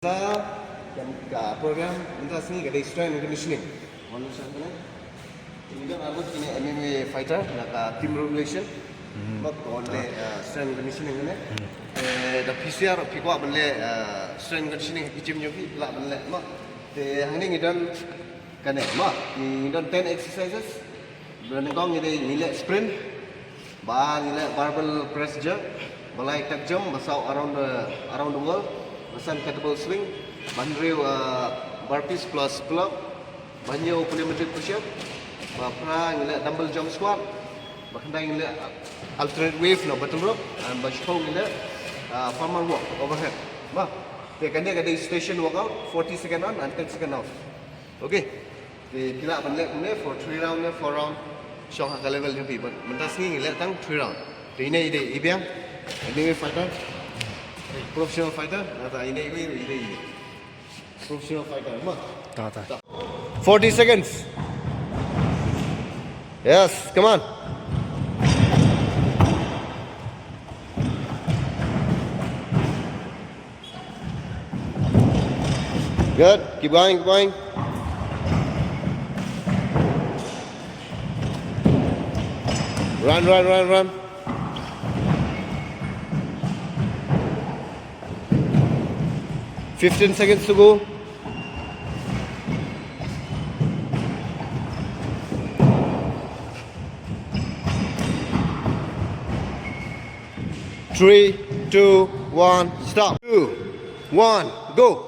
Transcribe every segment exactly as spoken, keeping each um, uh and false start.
Sa, ka program mynta sngi ka dei strength and conditioning. Wan sha kane. Ngi don arngut kine M M A fighter na ka team Revolution. Bad ka wan leh strength and conditioning kane. Te da phi sngewbha phi kwah ban leh strength and conditioning ha ki gym jong phi, lah ban leh ma. Te hangne ngi don kane ma, ngi don ten exercises. Ba nyngkong ngi dei ngi leh sprint, ba ngi leh barbell press jerk, ba lai tuck jump, ba saw around the, around the world, ba san kettlebell swing, ba hynriew burpees plus pull up, ba hynñiew plyometric push up, ba phra ngi leh dumbbell jump squat, ba khyndai ngi leh alternate wave na battle rope, and ba shiphew ngi leh farmer walk overhead. Ba te kane ka dei station workout, forty second on and ten second off. Okay. Te phi lah ban leh kumne for three round ne four round. Shong ha ka level jong phi, but mynta sngi ngi leh tang three round. Te ine i dei i biang, ine i fighter, professional fighter. Nangta ine i, ine i professional fighter ma. Ta ta. Forty seconds. Yes, come on. Good. Keep going, keep going. Run, run, run, run. Fifteen seconds to go. Three, two, one, stop. Two, one, go.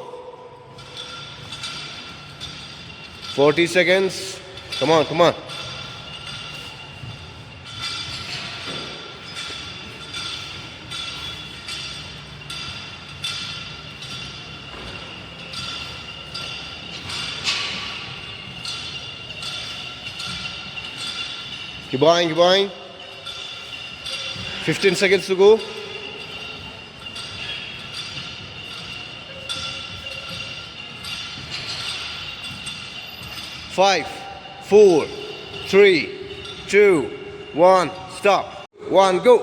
Forty seconds. Come on, come on. Keep going, keep going. Fifteen seconds to go. Five, four, three, two, one, stop. One, go.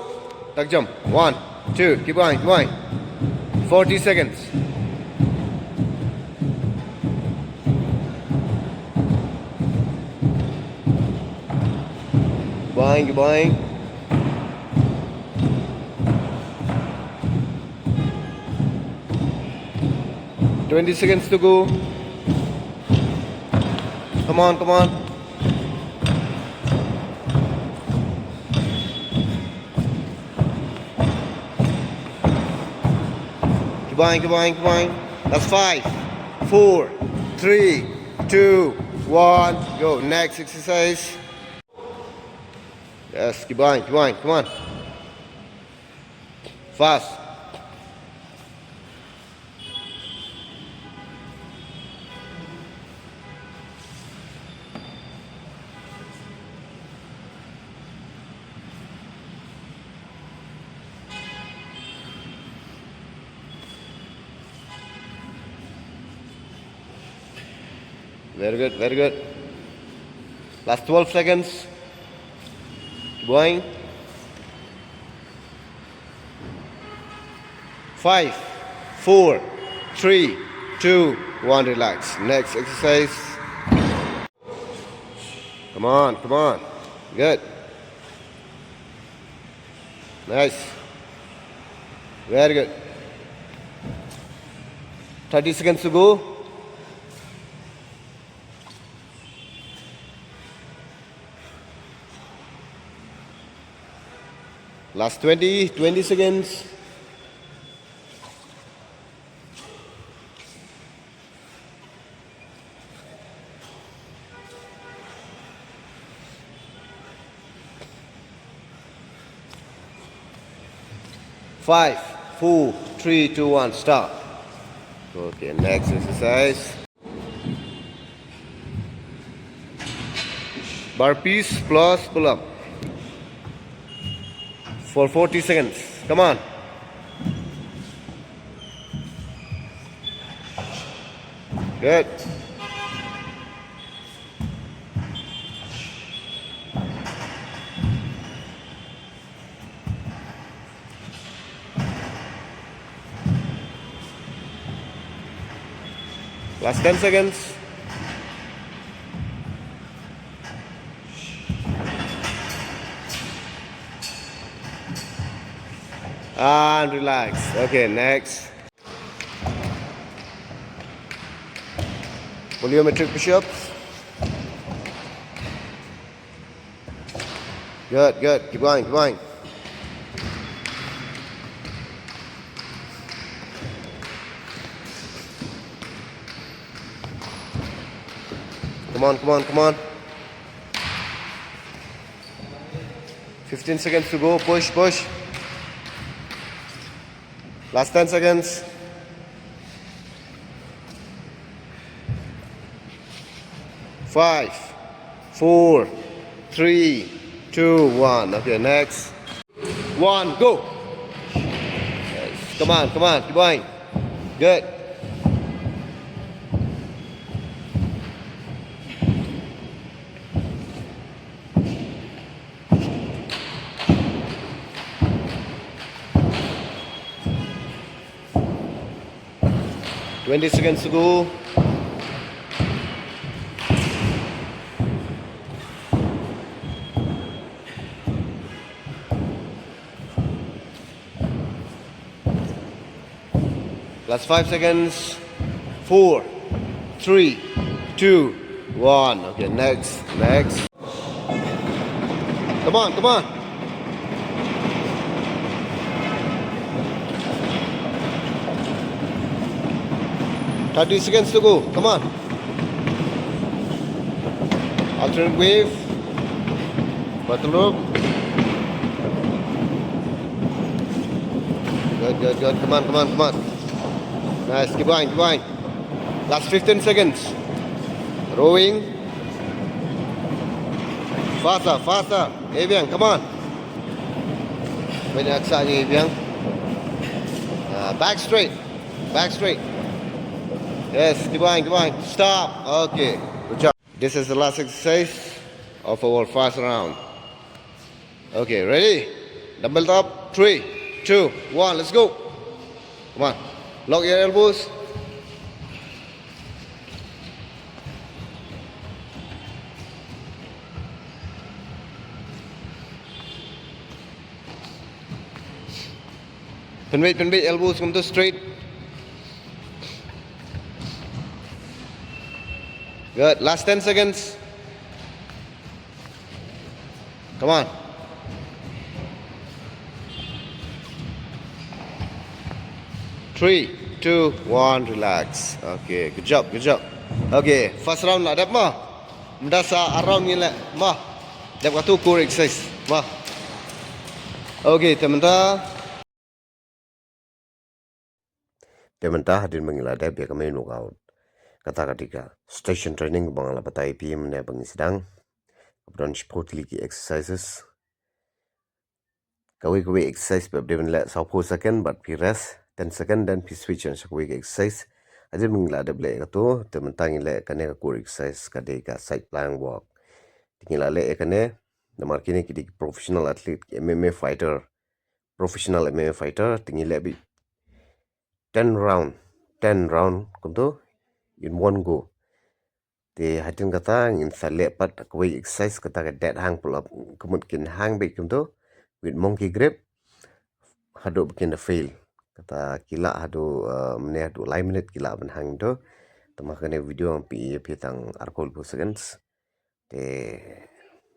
Tuck jump. One, two, keep going, keep going. Forty seconds. Keep going, keep going. Twenty seconds to go. Come on, come on. Keep going, keep going, keep going. That's five, four, three, two, one. Go. Next exercise. Yes, keep going, keep going, come on. Fast. Very good, very good. Last twelve seconds. Keep going. Five, four, three, two, one. Relax. Next exercise. Come on, come on. Good. Nice. Very good. Thirty seconds to go. Last twenty, twenty seconds. Five, four, three, two, one, stop. Okay, next exercise. Burpees plus pull up for forty seconds. Come on. Good. Last ten seconds. And relax. Okay, next. Plyometric push-ups. Good, good. Keep going, keep going. Come on, come on, come on. Fifteen seconds to go. Push, push. Last ten seconds. Five, four, three, two, one. Okay, next. One, go. Yes. Come on, come on, keep going. Good. Twenty seconds to go. Last five seconds. Four, three, two, one. Okay, next, next. Come on, come on. Thirty seconds to go. Come on. Alternate wave. Bottom rope. Good, good, good. Come on, come on, come on. Nice. Keep going, keep going. Last fifteen seconds. Rowing. Faster, faster. Eviang, come on. Banyak sa ni Eviang. Uh, back straight. Back straight. Yes, keep going, keep going. Stop. Okay. Good job. This is the last exercise of our first round. Okay, ready? Dumbbell up. Three, two, one, let's go. Come on. Lock your elbows. Pynbeit, pynbeit, elbows kumto straight. Good. Last ten seconds. Come on. Three, two, one, relax. Okay, good job, good job. Okay, first round la dep mo. Mynta sa ar round ngin leh mo. Dep katto core exercise mo. Okay, te mynta. Te mynta hadien ba ngi la dep ïa ka main workout, kata ka dei ka station training ba nga la batai ïa phi mynne ba ngi sdang. Kaba don shiphew tylli ki exercises. Kawei kawei exercise ba dei ban leh sawphew second bad phi rest ten second, then phi switch on sha kawei ka exercise. Hadien ba ngi la dep leh kato, te mynta ngi leh kane ka core exercise, ka dei ka side plank walk. Te ngi la leh ïa kane namar kine ki dei ki professional athlete, ki M M A fighter, professional M M A fighter, te ngi leh beit ten round, ten round kumto in one go. Te hadien kata ngin sa leh pat kawei exercise, kata ka dead hang pull up, ka mut kin hang beit kumto with monkey grip haduh ba kin da fail. Kata ki lah haduh, eh, mynne haduh lai minit ki lah ban hang kumto. Te ma kane video ngan pynïaid ïa phi tang arphew seconds. Te,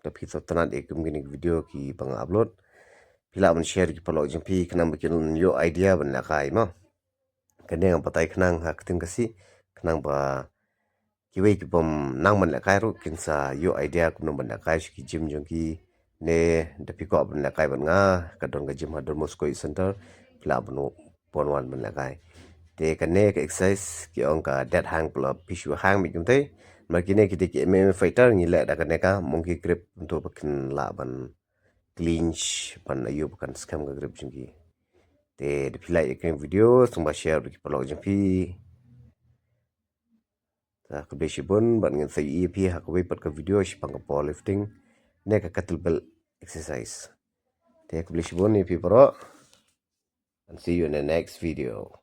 te phi to tnat ïa kum kine ki video kiba nga upload, phi lah ban share ki paralok jong phi khnang ba kin ïoh idea ban lehkai mo. Kane nga batai khnang ha ktien Khasi, khnang ba kiwei kibym nang ban lehkai ruh kin sa ïoh idea kumno ban lehkai sha ki gym jong ki. Ne da phi kwah ban lehkai bad nga, ka don ka gym ha Don Bosco Youth Center, phi lah ban, ban wan ban lehkai. Te kane ka exercise ki ong ka dead hang pull up, phi shu hang beit kumtei. Namar kine ki dei ki M M A fighter, ngi leh da kane ka monkey grip, kumto ba kin lah ban clinch, ban ïoh ba kan skhem ka grip jong ki. Te da phi like ïa kane ka video, sngewbha share bad ki paralok jong phi. Te khublei shibun, bad ngin sa ïohi ïa phi ha kawei pat ka video shaphang ka powerlifting ne ka kettlebell exercise. Te khublei shibun ïa phi baroh. And see you in the next video.